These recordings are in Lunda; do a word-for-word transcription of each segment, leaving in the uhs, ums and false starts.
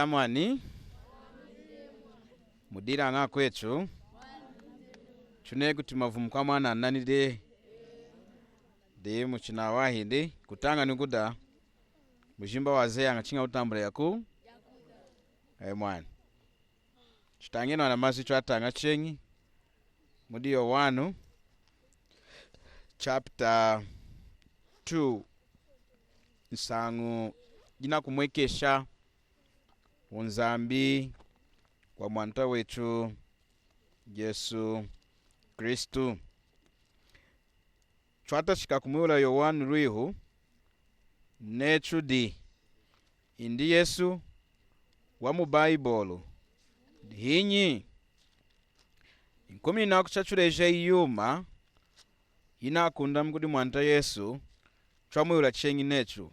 mwani. Mudilaña kwetu. Chune kuti mavumu kwa mwana nani de. De muchina wahindi. Kutaña ni kuda. Mujimba wazeyaña chiña utambula yaku. Ayi mwani. Chutañenu ana mazu chwataña cheñi. Mudi Yowanu. Chapter two. Nsañu yinakumwekesha wuNzambi wa Mwanta wetu Yesu Kristu. Chwatachika kumwihula Yowanu lwihu, nechu di, indi Yesu wa mu Bayibolu hinyi? Nkumininaku chachuleja yuma yinakundama kudi Mwanta Yesu, chwamwihula cheñi nechu.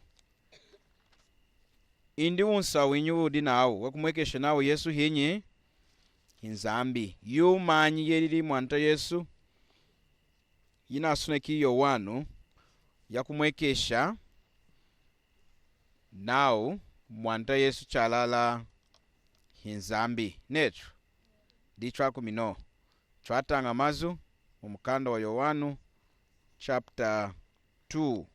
Indi wunsahu winyi wudi nawu wakumwekesha nawu Yesu hinyi? HiNzambi. Yumanyi yelili Mwanta Yesu yinasoneki Yowanu yakumwekesha nawu Mwanta Yesu chalala hiNzambi? Nechu, dichwakumino. Chwataña mazu mu mukanda wa Yowanu, chapter two,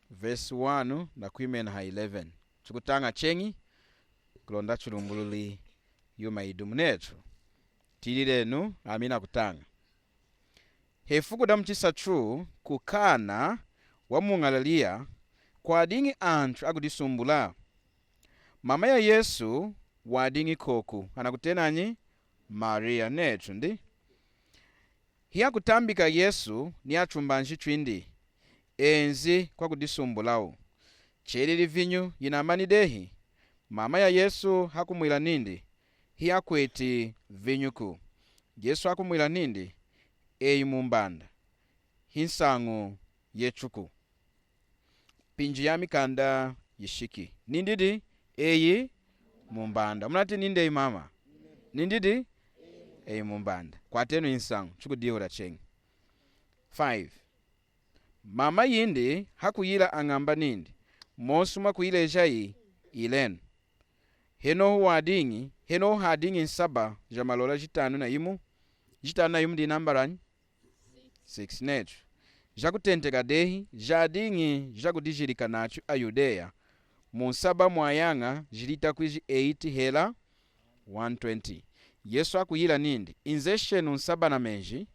verse one nakwimena ha eleven. Chukutaña cheñi, kulonda chulumbululi yuma yidumu nechu. Tililenu, ami nakutaña. Hefuku damuchisachu ku Kana wa mu Ñalaliya, kwadiñi anchu akudisumbula. Mama ya Yesu wadiñi koku, anakutenanyi? Mariya, nechu ndi. Hiyakutambika Yesu ni achumbanji chwindi, enzi kwakudisumbulawu. Chelili vinyu yinamani dehi. Mama ya Yesu hakumwila nindi, hiyakweti vinyuku. Yesu hakumwila nindi, eyi mumbanda, hinsañu yechuku. Mpinji yami kanda yishiki. Nindidi, eyi mumbanda. Munati nindi eyi mama? Nindidi, eyi mumbanda. Kwatenu hinsañu, chukudihula cheñi. Five. Mama yindi hakuyila añamba nindi, mosu mwakuyilejayi ilenu. Henohu wadiñi, henohu hadiñi nsaba ja malola jitanu na yimu. Jitanu na yimu ndi namba danyi? Six, nechu. Jakutenteka dehi, jadiñi jakudijilika nachu aYudeya, mu nsaba mwayaña jilita kwiji eight hela one twenty. Yesu hakuyila nindi, inzeshenu nsaba na menji,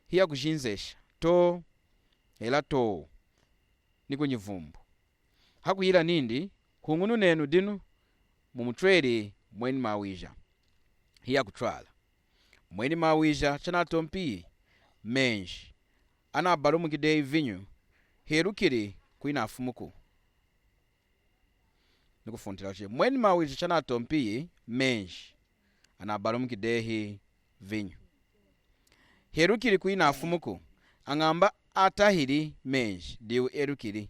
hiyakujinzesha, to, hela to, ni kunyivumbu. Hakuyila nindi, huñununenu dinu, mumutweli mweni mawija. Hiyakutwala. Mweni mawija chanatompi menji, anabalumuki dehi vinyu, helukili kwinafumuku. Nikufuntila kuchi, mweni mawija chanatompi menji, anabalumuki dehi vinyu. Helukili kwinafumuku, añamba atahili menji, diwu elukili.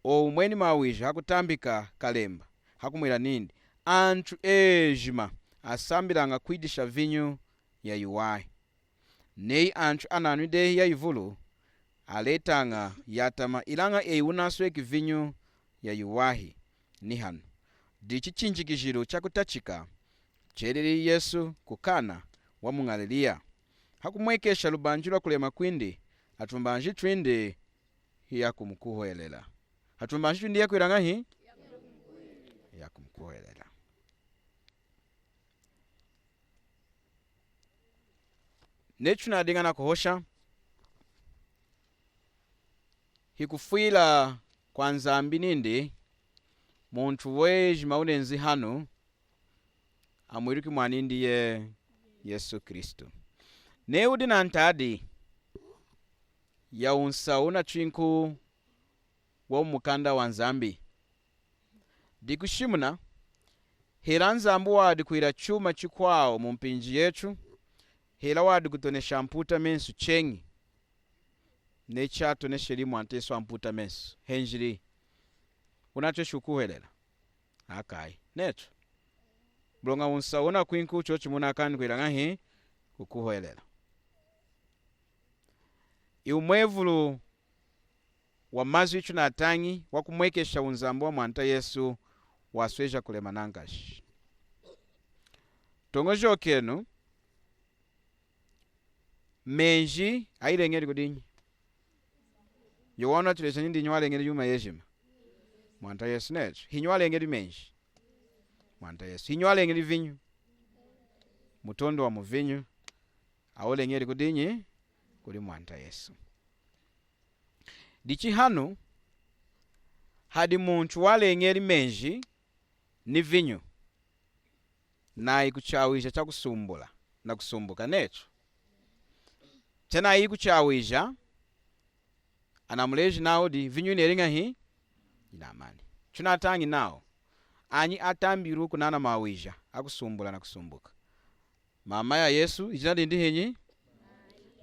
Owu mweni mawija hakutambika kalemba, hakumwila nindi, anchu ejima asambilaña kwidisha vinyu yayiwahi. Neyi anchu ananwi dehi yayivulu, aletaña yatama, ilaña eyi wunasweki vinyu yayiwahi ni hanu. Dichi chinjikijilu chakutachika chelili Yesu ku Kana wa mu Ñalaliya. Hakumwekesha lubanji lwa kulema kwindi, atumbanji twindi hiyakumukuhwelela. Atumbanji twindi hiyakwila ñahi? Hiyakumukuhwelela. Nechu nadiña nakuhosha, hikufwila kwa Nzambi nindi muntu wejima wunenzi hanu amwiluki mwanindi ye Yesu Kristu. Neyi wudi na ntadi ya wunsahu wunachwinku wa mukanda wa Nzambi, dikushimuna, hela Nzambi wadi kwila chuma chikwawu mu mpinji yechu, hela wadi kutonesha amputamesu cheñi, neyi chatonesheli Mwanta Yesu amputamesu, henjili, wunachweshi kukuhwelela? Akayi. Nechu. Muloña wunsahu wunakwinku chochimunakani kwila ñahi? Kukuhwelela. Iwu mwevulu wa mazu ichu natañi wakumwekesha wunzambi wa Mwanta Yesu wasweja kulema nankashi. Toñojokenu, menji ayileñeli kudinyi? Yowanu watuleja nindi hinyi waleñeli yuma yejima? Mwanta Yesu, netu. Hinyi waleñeli menji? Mwanta Yesu. Hinyi waleñeli vinyu? Mutondu wa muvinyu awuleñeli kudinyi? Kudi Mwanta Yesu. Dichi hanu hadi muntu waleñeli menji ni vinyu, nayi kuchawija chakusumbula nakusumbuka, netu. Chanayi kuchawija, anamuleji nawu di vinyu yineli ñahi? Yinamani. Chunatañi nawu, anyi atambiluku nana mawija akusumbula nakusumbuka? Mama ya Yesu, ijina dindi hinyi?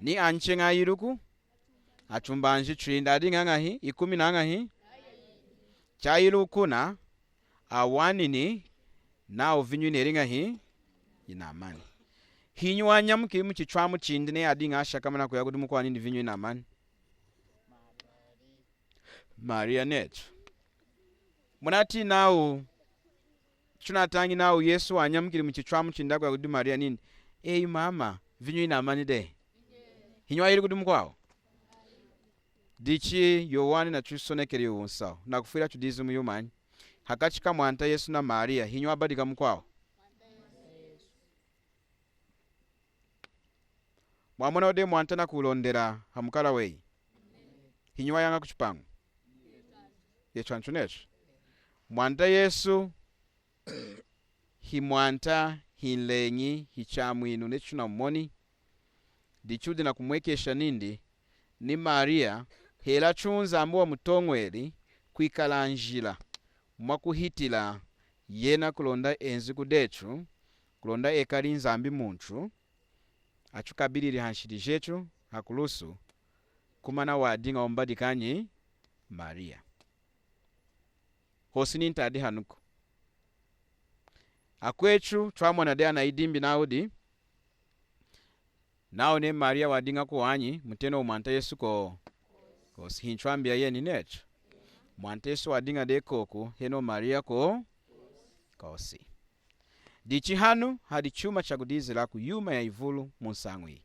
Ni anyi cheñi ayiluku? Atumbanji twindi, adi ñahi? Ikumi na ñahi? Chayiluku kuna, awanini nawu vinyu yineli ñahi? Yinamani. Hinyi wanyamukili muchitwamu chindi neyi adi ñahi ashakama nakuya kudi mukwawu nindi vinyu yinamani? Mariya, netu. Munatiyi nawu, chunatañi nawu Yesu wanyamukili muchitwamu chindi nakuya kudi Mariya nindi, eyi mama, vinyu yinamani dehi. Hinyi wayili kudi mukwawu? Dichi Yowanu natusonekeli iwu wunsahu, nakufwila tudizi muyumanyi hakachi ka Mwanta Yesu na Mariya? Hinyi wabadika mukwawu? Mwamona wudi Mwanta nakulondela hamukala weyi. Hinyi wayaña kuchipañu? Yetu antu netu. Mwanta Yesu hi Mwanta, hi Nleñi, hi Chamwinu, netu tunamumoni. Dichi wudi nakumwekesha nindi, ni Mariya, hela chu Nzambi wamutoñweli kwikala njila mwakuhitila yena kulonda enzi kudetu, kulonda ekali Nzambi muntu, atukabilili hanshidi jetu hakulusu, kumana wadiña wamubadika nyi? Mariya. Hosi nintadi hanuku. Akwetu twamona dehi anayidimbi nawu di, nawu neyi Mariya wadiña kuwanyi, mutenowu Mwanta Yesu ko, kosi. Hintwambi yayeni netu. Mwanta Yesu wadiña dehi koku, henohu Mariya ko, kosi. Dichi hanu hadi chuma chakudizilaku, yuma yayivulu munsañu iyi.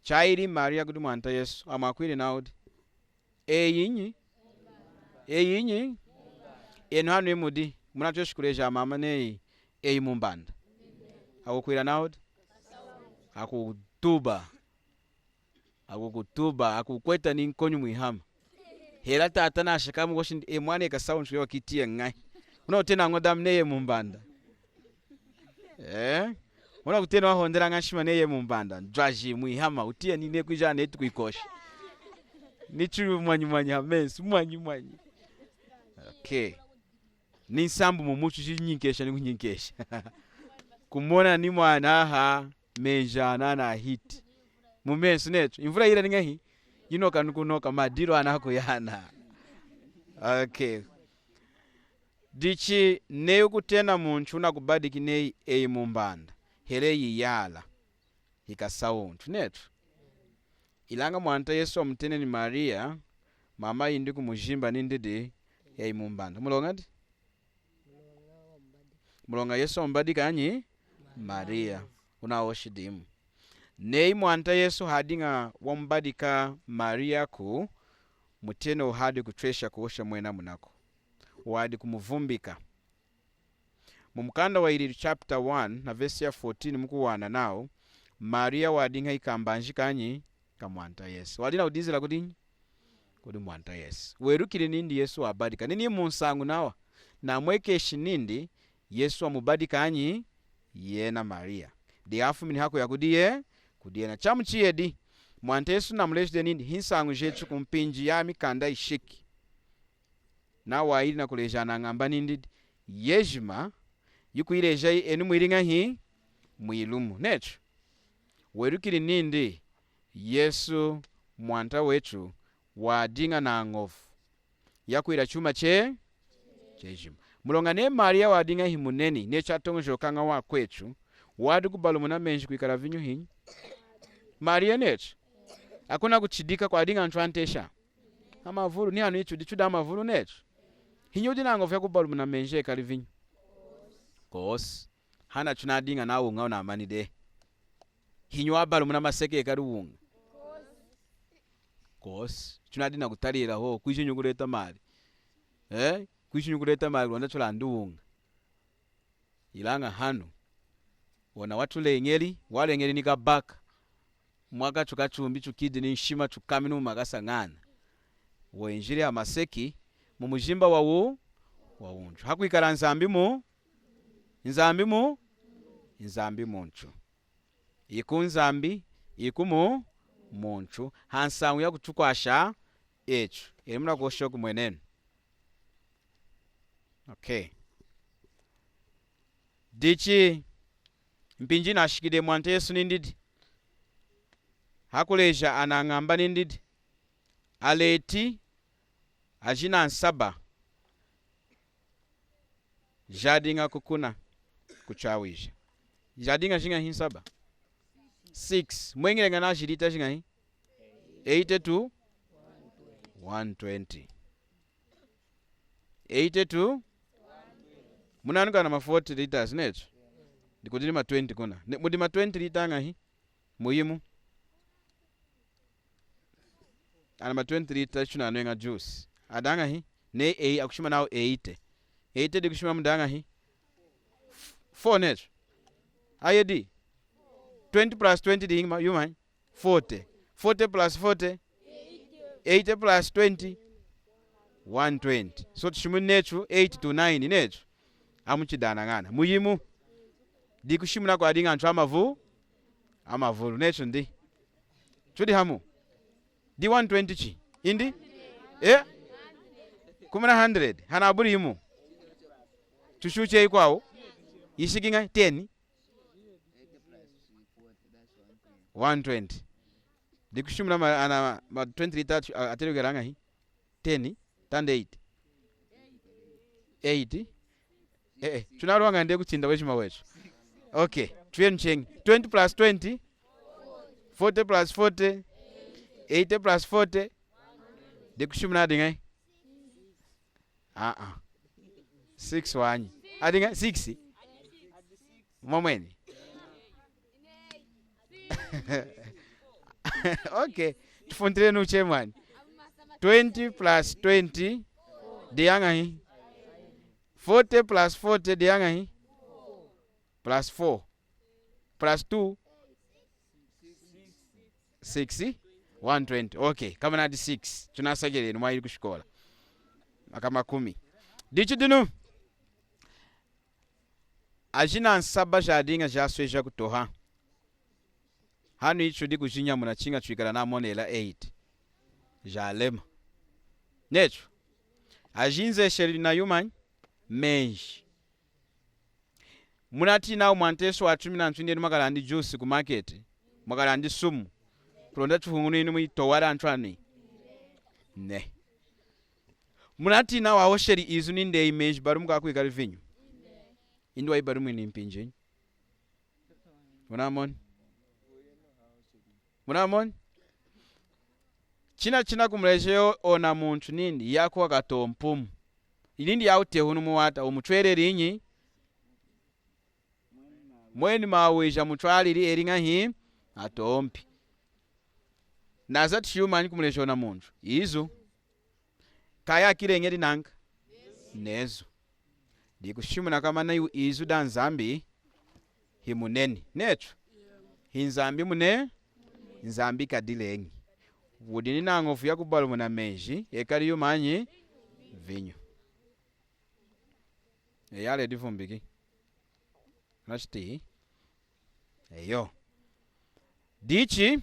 Chayili Mariya kudi Mwanta Yesu, amwakwili nawu di, eyi nyi? Eyi nyi? Enu hanu imudi, munatweshi kuleja amama neyi, eyi mumbanda. Akukwila nawu di? Akutuba. Akukutuba, akukweta ninkonyi mwihama. Hela tata nashakama hoshi nindi, e mwana, e kasawu ntu wakitiya ñahi? Wunakutena ñodami neyi mumbanda. Eh? Wunakutena wahondela ñahi nshima neyi mumbanda? Ndwaji mwihama, wutiya nini kwiji netu kwikosha? Nitu mwanyi mwanyi hamensu, mwanyi mwanyi. Okay. Ni nsambu mumutu, chinyinkesha ni kunyinkesha. Kumona ni mwana aha, menji ana anahiti mumensu netu. Imvula yila ni ñahi? Yinoka ni kunoka, madilu ana akuyana. Okay. Dichi neyi wukutena muntu wunakubadiki neyi eyi mumbanda, hela eyi yala, hikasawu ntu netu. Ilaña Mwanta Yesu wamuteneni Mariya, mama yindi kumujimba nindi di, eyi mumbanda. Muloña di? Muloña Yesu wamubadika nyi? Mariya. Wunahoshi dimu. Neyi Mwanta Yesu hadiña wamubadika Mariyaku, mutenowu hadi kutwesha kuhosha mwena munaku. Wadi kumuvumbika. Mu mukanda wa Yililu chapter one na verse ya fourteen mukuwana nawu, Mariya wadiña ikambanji kanyi? Ka Mwanta Yesu. Wadi nakudizila kudinyi? Kudi Mwanta Yesu. Welukili nindi Yesu wabadika. Nini munsañu nawa? Namwekeshi nindi Yesu wamubadika nyi? Yena Mariya. Diyi afumini hakuya kudi ye-, kudi yena. Chamuchiyedi, Mwanta Yesu namuleji dehi nindi, hinsañu jetu ku mpinji yami kanda ishiki. Nawa wayili nakuleja nañamba nindi, yejima yikuyilejayi enu mwili ñahi? Mwilumu. Netu. Welukili nindi Yesu Mwanta wetu wadiña nañovu yakwila chuma che-, chejima. Muloña neyi Mariya wadiña himuneni, neyi chatoñojokaña akwetu, wadi kubalumuna menji kwikala vinyu hinyi? Mariya netu. Akuna kuchidika kwadiña antu antesha amavulu, ni hanu itudi tudi amavulu netu. Hinyi wudi nañovu yakubalumuna menji ekali vinyu? Kwosi. Hana chunadiña nawuña wunamani dehi. Hinyi wabalumuna maseki ekali wuña? Kwosi. Chunadiña nakutalila hohu, kwiji nyi wukuleta mali? Eh? Kwiji nyi wukuleta mali kulonda chulandi wuña? Ilaña hanu, wona watuleñeli, waleñeli ni kabaka. Mwaka chukachumbi chukidi ni nshima chukami numakasa ñana. Wenjili hamaseki, mumujimba wawu, wawuntu. Hakwikala Nzambi mu, Nzambi mu, Nzambi muntu. Iku Nzambi, iku mu, muntu. Hansañu yakutukwasha etu. Enu munakuhosha kumwenenu. Okay. Dichi, mpinji nashikide Mwanta Yesu nindidi. Hakuleja anañamba nindidi. Aleti, ajina nsaba. Jadiña kukuna kuchawija. Jadiña jiñahi nsaba? Six. Mweñileña naji lita jiñahi? Eighty to one twenty. Eighty to? Munanuka na ma forty liters, netu? Dikudi ni ma twenty kuna. Ne, mudi ma twenty lita añahi? Muyimu. Ana ma twenty lita chunanweña juice. Adi añahi? Ne, eh, akushima nawu eighty. Eighty dikushima mudi añahi? F-, four netu. Ayedi. Twenty plus twenty di yuma, yumanyi? Forty. Forty plus forty. Eighty plus twenty. One twenty. So tushimuni netu eight to nine netu. Amuchidana ñana. Muyimu. Dikushimuna kwadiña antu amavu-, amavulu. Netu ndi. Tudi hamu. Di one twenty chi? Indi? Eh? Kumina hundred. Hanabuli imu. Tushuche ikwawu. Yishikiña ten. One twenty. Dikushimuna ma, ana, ma twenty lita atu-, a-, atelukela añahi? Ten, tande eight. Eight. Eh, eh, tunalwaña nde kutinda wejima wetu. Okay, tuyenu cheñi. Twenty plus twenty. Forty plus forty. Eighty plus forty. Dikushimuna adi ñahi? Ah, ah. Six wanyi. Adi ñahi? Six. Mwamweni. Okay. Tufuntilenu chairman. Twenty plus twenty. Di añahi? Forty plus forty di añahi? Plus four. Plus two. Six. One twenty. Okay. Kama nadi six. Tunasakilenu mwayili kushikola. Maka makumi. Dichi dinu. Ajina nsaba jadiña jasweja kutoha. Hanu ichi tudi kujinyamuna chiña twikala namonela eight. Jalema. Netu. Ajinzesheli na yumanyi? Menji. Munatiyi nawu Mwanta Yesu watumini antu nindi enu mwakalandi juice ku market, mwakalandi sumu, kulonda tuhuñunu inu mwitowa da antu ani? Ne. Munatiyi nawu wahosheli izu nindi eyi menji balumuka akwikali vinyu? Indi wayibalumwini mpinjinyi? Munamoni? Munamoni? China china kumuleja ona muntu nindi yakuwa katompumu. Nindi yawutehunu muwata, wumutweleli inyi? Mweni mawija mutwalili eli ñahi? Atompi. Nazati yumanyi kumuleja ona muntu? Izu. Kaya akileñeli nanka? Nezu. Dikushimuna komana izu da Nzambi himuneni. Netu. Hi Nzambi mune, Nzambi kadileñi. Wudi ni nañovu yakubalumuna menji, ekali yumanyi? Vinyu. Eyi aledi vumbiki. Nashiti. Eyo. Dichi,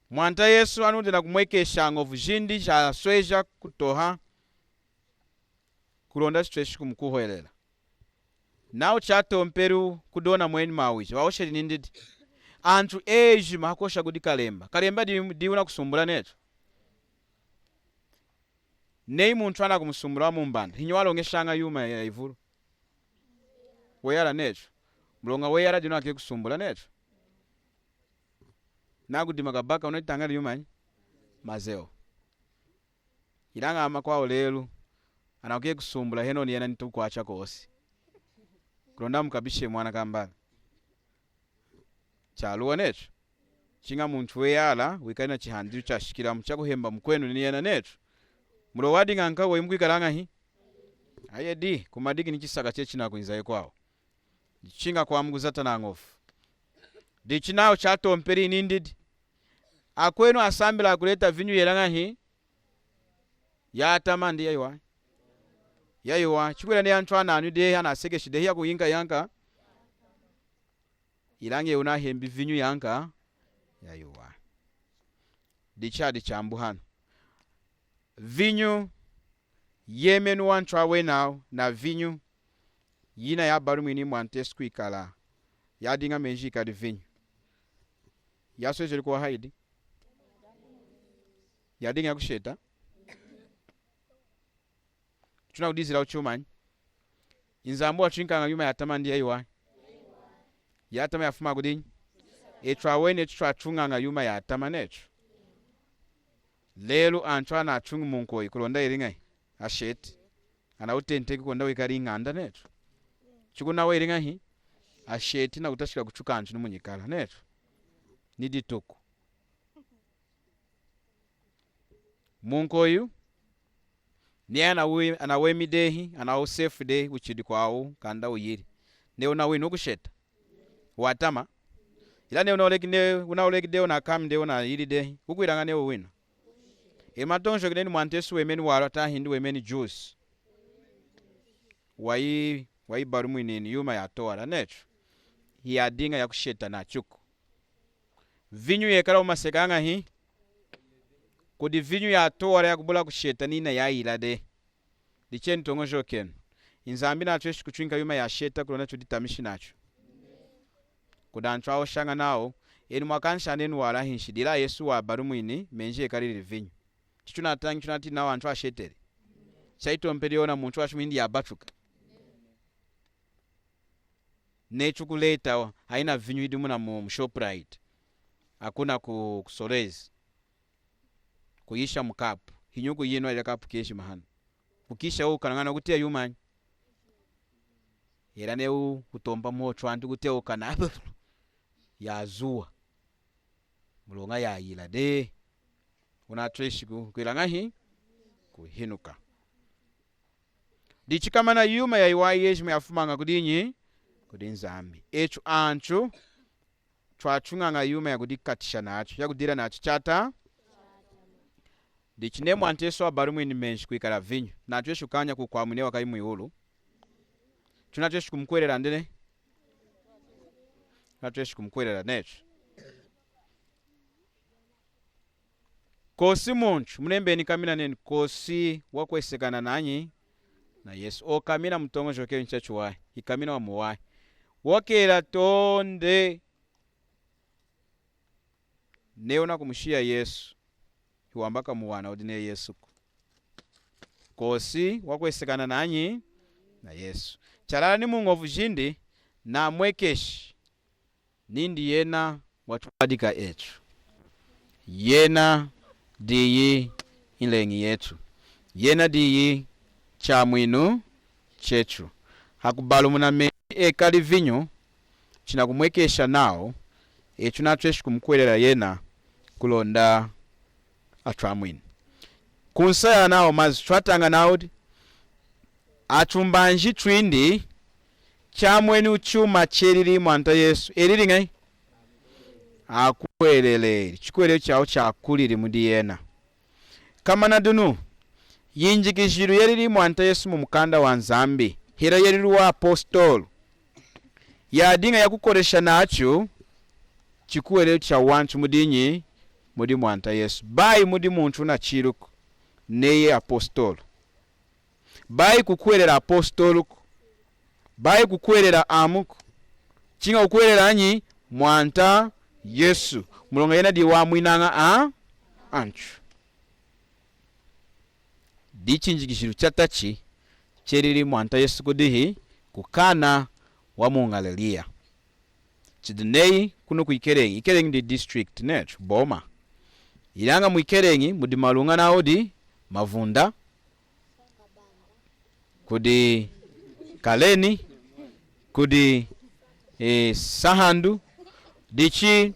Mwanta Yesu anudi nakumwekesha ñovu jindi jasweja kutoha kulonda tutweshi kumukuhwelela. Nawu chatompelu kudi ona mweni mawija, wahosheli nindi, antu ejima hakuhosha kudi kalemba. Kalemba di, di wunakusumbula netu. Neyi muntu anakumusumbula wamumbanda, hinyi waloñeshaña yuma yayivulu? Weyala netu. Muloña weyala dinu akekusumbula netu. Nakudima kabaka unatanga yumanyi? Mazewo. Ilaña amakwawu lelu, Anakuya kusumbula henohu ni yena nitukwacha kosi. Kulonda mukabishe mwana kambala. Chaluwa netu. Chiña muntu weyala, wikali na chihandilu chashikilamu, chakuhemba mukwenu ni yena netu. Muloña wadiña nkawi mukwikala ñahi? Ayedi, kumadiki ni chisaka chechi nakwinza yekwawu. Chiña kwamu kuzata na ñovu. Dichi nawu chatompeli nindidi. Akwenu asambila kuleta vinyu yela ñahi? Yatama ndi yayiwahi? Yayiwahi. Chikwila ni antu ananwi dehi, anasekeshi dehi, yakuyinka yanka. Ilaña eyi wunahembi vinyu yanka? Yayiwahi. Dichadi chambu hanu. Vinyu yemeni wantu awenawu na vinyu yina yabalumwini Mwanta Yesu kwikala yadiña menji ikali vinyu. Yaswejeli kuwaha idi? Yadiña yakusheta? Tunakudizilawu chumanyi? Nzambi watwinkaña yuma yatama ndi yayiwahi? Yatama yafuma kudinyi? Etu aweni etu twatuñaña yuma yatama netu. Lelu antu anatuñi munkoyi kulonda eli ñahi? Asheti. Anawutenteki kulonda wikali ñanda netu. Chikunawa eli ñahi? Asheti nakutachika kutuka antu ni munyikala netu. Ni dituku. Munkoyu, ni anawe-, anawemi dehi, anawusefu dehi, wuchidi kwawu, kanda wuyili. Neyi wunawini wukusheta? Watama. Ilaña neyi wunawuleki, neyi wunawuleki dehi, wunakami dehi, wunayili dehi, wukwilaña neyi wuwina? Ematoñojoka nindi Mwanta Yesu wemeni walwa tahindi wemeni juice? Wayi-, wayibalumwinini yuma yatowala netu. Hiyadiña yakusheta nachuku. Vinyu yekala mumaseka añahi? Kudi vinyu yatowala yakubula kusheta niyina yayila dehi. Dichi enu toñojokenu. Nzambi natweshi kutwinka yuma yasheta kulonda tuditamishi nachu. Kudi antu ahoshaña nawu, enu mwakanisha nenu wala hinshi, dila Yesu wabalumwini menji ekalili vinyu. Chitunatañi, tunatiyi nawu antu asheteli. Chayitompeli yona muntu washimwindi yabatuka. Neyi tukuleta wa, ayina vinyu yidi muna mu, mu Shoprite. Akuna ku, ku Solwezi. Kuyisha mu kapu. Hinyi wukuyinwa, yila kapu kejima hanu? Kukisha wukanañana kutiya yumanyi? Hela neyi wutompa mwochu antu kutiya wukana. Yazuwa. Muloña yayila dehi. Wunatweshi ku-, kwila ñahi? Kuhinuka. Dichi komana yuma yayiwahi yejima yafumaña kudinyi? Kudi Nzambi. Etu antu twatuñaña yuma yakudikatisha nachu, yakudila nachu chata. Dichi neyi Mwanta Yesu wabalumwini menji kwikala vinyu, natweshi kukañanya kukwamwina wakayi mwiwulu? Tunatweshi kumukuhwelela ndi nehi? Tunatweshi kumukuhwelela netu. Kosi muntu, munembeni kamina nenu, kosi wakwesekana nanyi? Na Yesu. O kamina mutoñojoki chachiwahi, hi kamina wamuwahi. Wakela tonde. Neyi wunakumushiya Yesu, hiwamba kamuwana wudi neyi Yesuku. Kosi wakwesekana nanyi? Na Yesu. Chalala ni muñovu jindi, namwekeshi nindi yena watubadika etu. Yena diyi nleñi yetu. Yena diyi chamwinu chetu. Hakubalumuna menji ekali vinyu, chinakumwekesha nawu, etu tunatweshi kumukuhwelela yena kulonda atwamwini. Kunsaya nawu mazu twataña nawu di, atumbanji twindi, chamweniwu chuma chelili Mwanta Yesu, elili ñahi? Akuhweleleli. Chikuhwelelu chawu chakulili mudi yena. Komana dinu, yinjikijilu yelili Mwanta Yesu mumukanda wa Nzambi, hela yelili wa apostolu, yadiña yakukolesha nachu chikuhwelelu chawantu mudinyi? Mudi Mwanta Yesu. Bayi mudi muntu wunachiluku, neyi apostolu. Bayi kukuhwelela apostoluku. Bayi kukuhwelela amuku. Chiña kukuhwelela anyi? Mwanta Yesu. Muloña yena diyi wamwinaña a-, antu. Dichinjikijilu chatachi chelili Mwanta Yesu kudihi? Ku Kana wa mu Ñalileya. Chidi neyi kunu ku Ikeleñi, Ikeleñi diyi district, netu, boma. Ilaña mu Ikeleñi mudi maluña nawu di mavunda. kudi Kaleni, kudi, eh, Sahandu. Dichi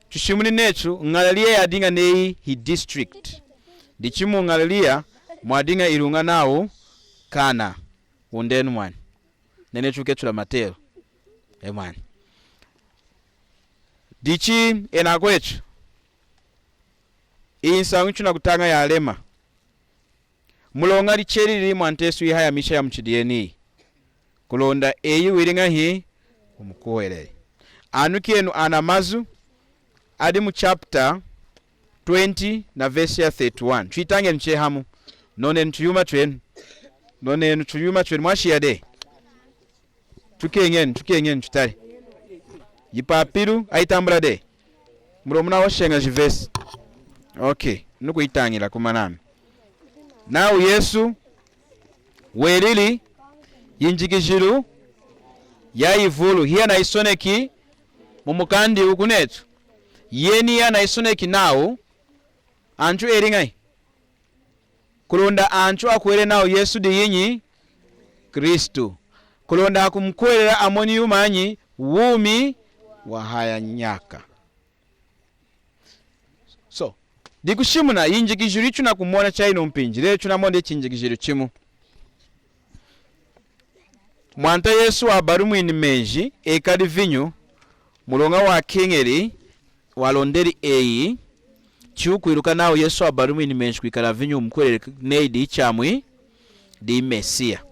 tushimuni netu ñalaliya yadiña neyi hi district. Dichi mu ñalaliya mwadiña iluña nawu kana. Wundenu mwani. Neyi tuketula matelo. E mwani. Dichi enu akwetu, iyi nsañu tunakutaña yalema. Muloña dichelili Mwanta Yesu yihayamisha yamuchidi yeniyi. Kulonda eyi wili ñahi? Wumukuhweleli. Anukenu ana mazu adi mu chapter twenty na verse ya thirty-one. Twitañenu cheñi hamu. Nonenu tuyuma twenu. Nonenu tuyuma twenu. Mwashiya dehi? Tukeñenu, tukeñenu tutali. Yipapilu ayitambula dehi? Muloña munahosheña jivesi. Okay, nukuyitañila kumanami. Nawu Yesu welili yinjikijilu yayivulu, hiyanayisoneki mumukanda wukunetu. Yeni yanayisoneki nawu antu eli ñahi? Kulonda antu akuhweleli nawu Yesu diyinyi? Kristu. Kulonda akumukuhwelela amoni yumanyi? Wumi wahaya nyaka. So, dikushimuna yinjikijilu yitunakumona chayinu mpinji, lelu tunamoni chinjikijilu chimu. Mwanta Yesu wabalumwini menji, ekali vinyu, muloña wakeñeli, walondeli eyi, chiwukwiluka nawu Yesu wabalumwini menji kwikala vinyu, wumukuhweleli neyi diyi Chamwinu, diyi Mesiya.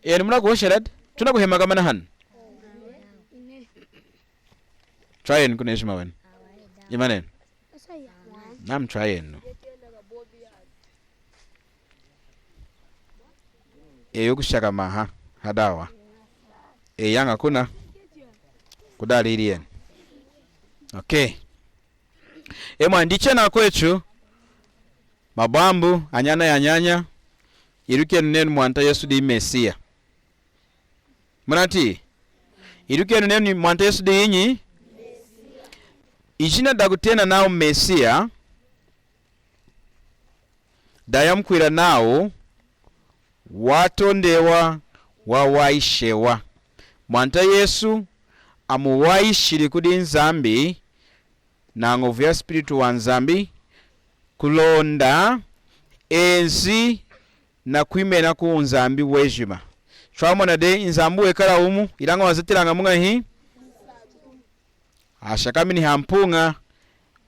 Enu munakuhoshela di? Tunakuhema kamana hanu. Twayenu kunejima wenu. Imanenu. Namu twayenu. Eyo kushakama ha, hadawa. Eyaña kuna. Kudalili yenu. Okay. Emwa ndichena kwetu. Mabwambu, anyana yanyanya. Ilukenu nenu Mwanta Yesu diyi Mesiya. Munati, ilukenu nenu Mwanta Yesu diyinyi? Ijina dakutena nawu Mesiya, dayamukwila nawu watondewa, wawayishewa. Mwanta Yesu amuwayishili kudi Nzambi, na ñovu ya Spiritu wa Nzambi, kulonda enzi nakwimena ku Nzambi wejima. Twamona dehi Nzambi wekala wumu, ilaña wazatilaña muñahi? Ashakamini hampuña,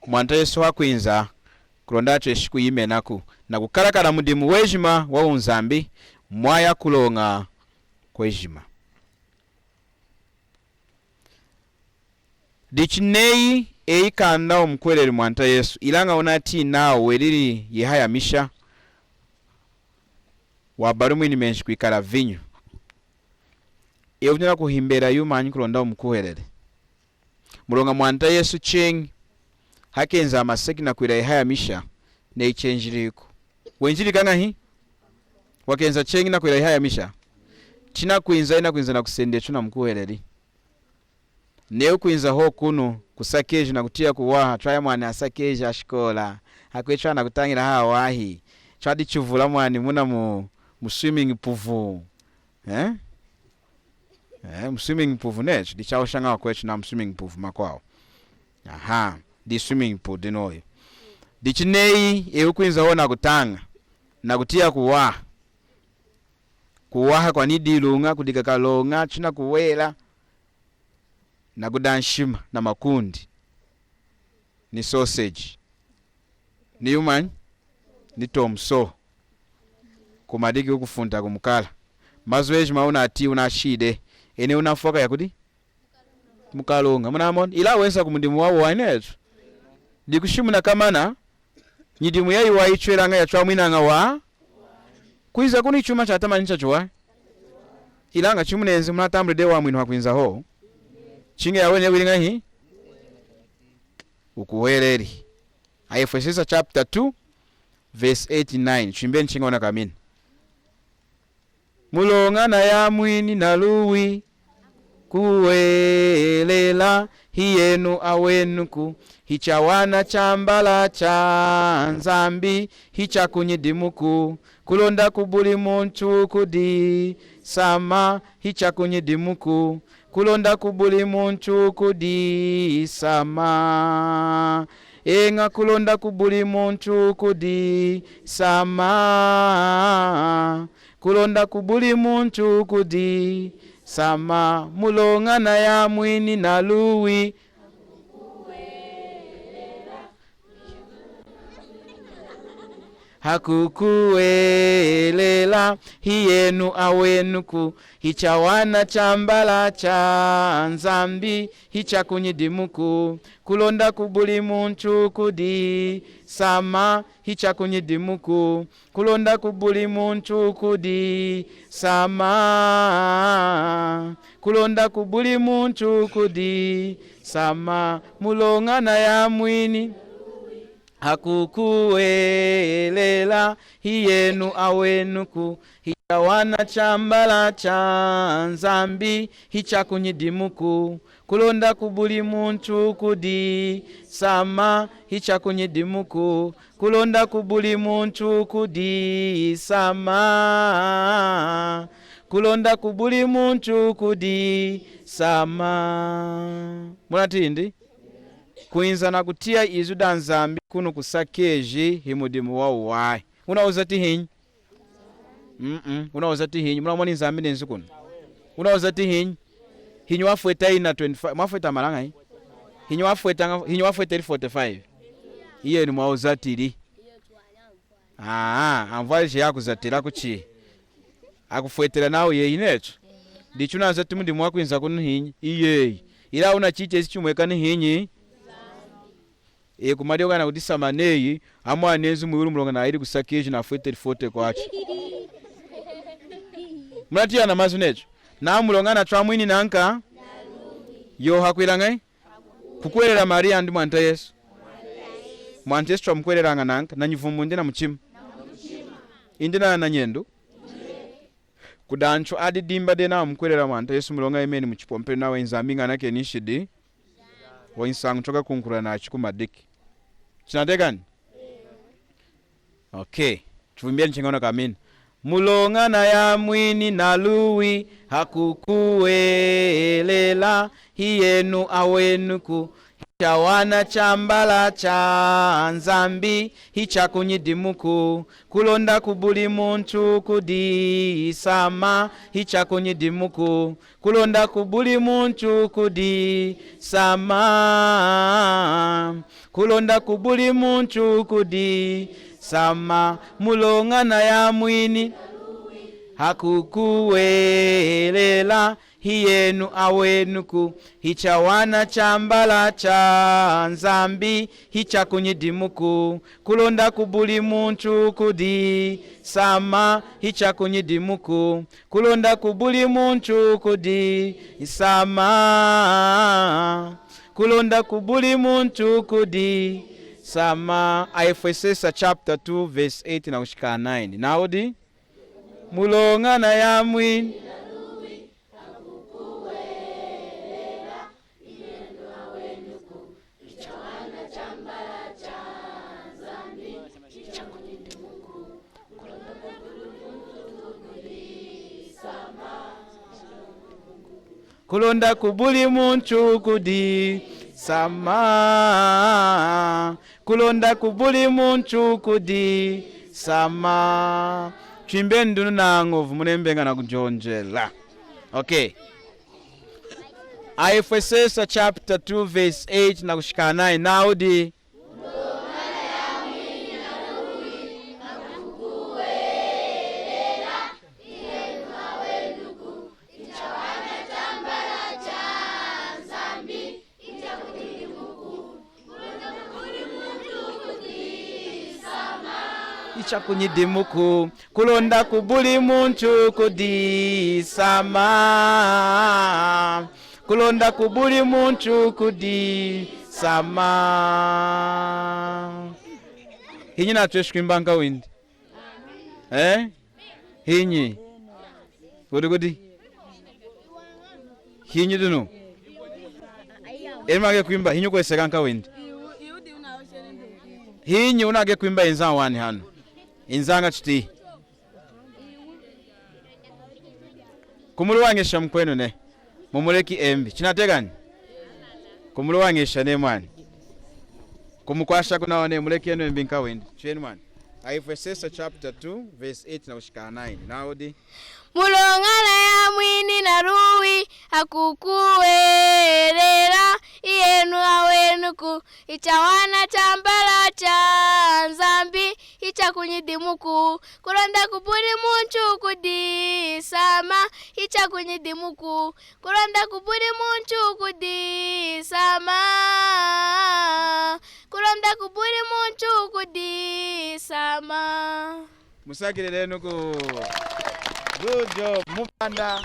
Mwanta Yesu hakwinza, kulonda atweshi kuyimenaku, nakukalakala mudimu wejima wa wuNzambi, mwaya kuloña kwejima. Dichi neyi eyi kanda wumukuhweleli Mwanta Yesu, ilaña wunatiyi nawu welili yihayamisha, wabalumwini menji kwikala vinyu. Eyi wunatela kuhembelela yumanyi kulonda wumukuhweleli? Muloña Mwanta Yesu cheñi hakenza hamaseki nakwila yihayamisha, neyi chenjiliku. Wenjilika ñahi? Wakenza cheñi nakwila yihayamisha. Chinakwinza, inakwinza nakusenda echu namukuhweleli. Neyi wukwinza hohu kunu kusakeji nakutiya kuwaha, chwaya mwani asakeji ashikola, akwechu anakutañila hawahi, chwadi chuvula mwani muna mu, mu swimming pool. Eh? Eh, mu swimming pool nechu, dichahoshaña akwechu na mu swimming pool makwawu. Aha, di swimming pool dinu oyu. Dichi neyi eyi wukwinza hohu nakutaña, nakutiya kuwaha. Kuwaha kwani diluña, kudika kaloña, chinakuwela, nakuda nshima, na makundi, ni sausage, ni yumanyi, ni tomso. Kumadiki wukufunta kumukala. Mazu ejima wunati, wunashidi. Ene wunafwa kaya kudi? Mukaloña. Munamoni? Ilaña wenza kumudimu wawu wanetu. Dikushimuna kamana, nyidimu yayiwahi yichwelaña yachwamwinaña wa. Kwinza kunu hichuma chatamani chachiwahi. Ilaña chimunenzi munatambuli dehi wamwinu hakwinza hohu. Chiña eyi aweni wili ñahi? Wukuhweleli. Aefwesesa chapter two, verse eight, nine. Chimbeni chiña wunakamini. Muloña nayamwini naluwi kukuhwelela, hiyenu awenuku, hichawana chambala chaNzambi, hichakunyidimuku, Kulonda kubuli muntu kudisama, hichakunyidimuku. Kulonda kubuli muntu kudisama. Eña, kulonda kubuli muntu kudisama. Kulonda kubuli muntu kudisama. Muloña nayamwini naluwi. Hakukuhwelela, hiyenu awenuku, hichawana chambala chaNzambi, hichakunyidimuku. Kulonda kubuli muntu kudisama, hichakunyidimuku. Kulonda kubuli muntu kudisama. Kulonda kubuli muntu kudisama. Muloña nayamwini. Hakukuhwelela, hiyenu awenuku, hichawana chambala chaNzambi, hichakunyidimuku. Kulonda kubuli muntu kudisama, hichakunyidimuku. Kulonda kubuli muntu kudisama. Kulonda kubuli muntu kudisama. Munatiyi ndi? Kwinza nakutiya izu daNzambi kunu kuSakeji himudimu wawuwahi. Wunawuzati hinyi? Mm-mm. Wunawuzati hinyi? Munamoni Nzambi nenzi kunu? Wunawuzati hinyi? Hinyi wafweta ina twenty-five? Mwafweta mali añahi? Hinyi wafweta, hinyi wafweteli forty-five? Iyenu mwawuzatili. Aa, anvwali yakuzatila kuchi? Akufwetela nawu yeyi netu. Dichi wunazati mudimu wakwinza kunu hinyi? Iyeyi. Ilaña wuna chichesi chimwekani hinyi? E, kumalioka nakudisama neyi, amwanenzi mwiwulu muloña nayili kuSakeji nafweteli forty kwacha. Munatiyi ana mazu netu? Namuloña natwamwini nanka? Yoha kwila ñahi? Kukuhwelela Mariya indi Mwanta Yesu. Mwanta Yesu twamukuhwelelaña nanka, nanyivumbu indi namuchima? Indi na, nanyendu? Kudi antu adidimba dehi namukuhwelela Mwanta Yesu muloña yemeni muchipompelu nawu Nzambi ñanakeni nshidi. Wanyi nsañu twakunkulula nachu kumadiki. Chinatiyakani? Okay. Tuvimbi cheñi kamina. Muloña nayamwini naluwi, hakukuhwelela, hiyenu awenuku, hichawana chambala chaNzambi, hichakunyidimuku. Kulonda kubuli muntu kudisama, hichakunyidimuku. Kulonda kubuli muntu kudisama. Kulonda kubuli muntu kudisama. Muloña nayamwini. Hakukuhwelela, hiyenu awenuku, hichawana chambala chaNzambi, hichakunyidimuku. Kulonda kubuli muntu kudisama, hichakunyidimuku. Kulonda kubuli muntu kudisama. Kulonda kubuli muntu kudisama. Aefwesesa chapter two verse eight nakushika nine. Nawu di? Muloña nayamwini. Kulonda kubuli muntu kudisama. Kulonda kubuli muntu kudisama. Twimbeni dinu nañovu, munembeña nakujonjela. Okay. Aefwesesa chapter two verse eight nakushika nine. Nawu di? Hichakunyidimuku. Kulonda kubuli muntu kudisama. Kulonda kubuli muntu kudisama. Hinyi natweshi kwimba nkawindi? Eh? Hinyi? Kudi kudi? Hinyi dinu? Enu mwagi kwimba, hinyi kweseka nkawindi? Hinyi wunagi kwimba inza wani hanu? Inzaña chiti. Kumuluwañesha mukwenu nehi. Mumuleki embi. Chinatiyakani? Kumuluwañesha nehi mwani. Kumukwasha kunawa nehi, muleki enu embi nkawindi. Chiyenu mwani. Aefwesesa chapter two, verse eight nakushika nine. Nawudi. Muloña nayamwini naluwi, akukuhwelela, iyenu awenuku, ichawana chambala cha Nzambi, ichakunyidimuku, kulonda kubuli muntu kudisamba, ichakunyidimuku, kulonda kubuli muntu kudisamba, kulonda kubuli muntu kudisamba. Musakililenu ku. Good job. Mubanda.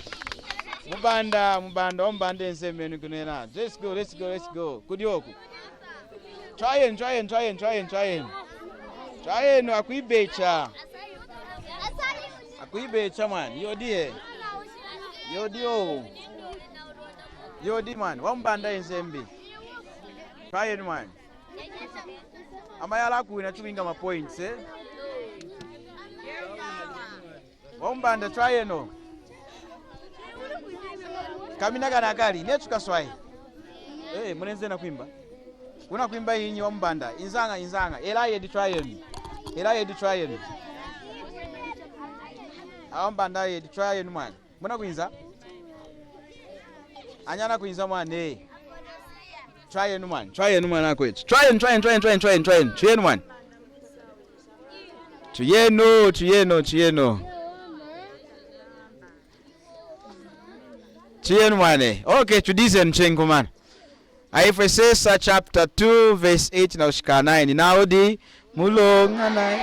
Mubanda, mubanda, wamubanda enzemenu kunena. Let's go, let's go, let's go. Kudi oku. Try and, try and, try and, try and, try and. Try and akwibecha. Akwibecha, man. Yodi e. Yodi o. Yodi, man. Wamubanda enzembi. Try and, man. Amayala akuwina chiwinga ma points, eh? Wamubanda, try eno. Kamina kana kali, netu kaswayi. Eh, mulenze nakwimba. Wunakwimba inyi wamubanda? Inzaña, inzaña. Ela yedi try eno. Ela yedi try eno. Wamubanda yedi try eno, mwana. Munakwinza? Anyana kwinza mwana, eh. Try enu mwana. Try enu mwana akwetu. Try enu, try enu, try enu, try enu, try enu, try enu. Try enu mwana. Try enu, try enu, try enu. Try enu mwana. Okay, tudize nchengu mwana. Aefwesesa chapter two verse eight nakushika nine. Nawudi muloña nayi.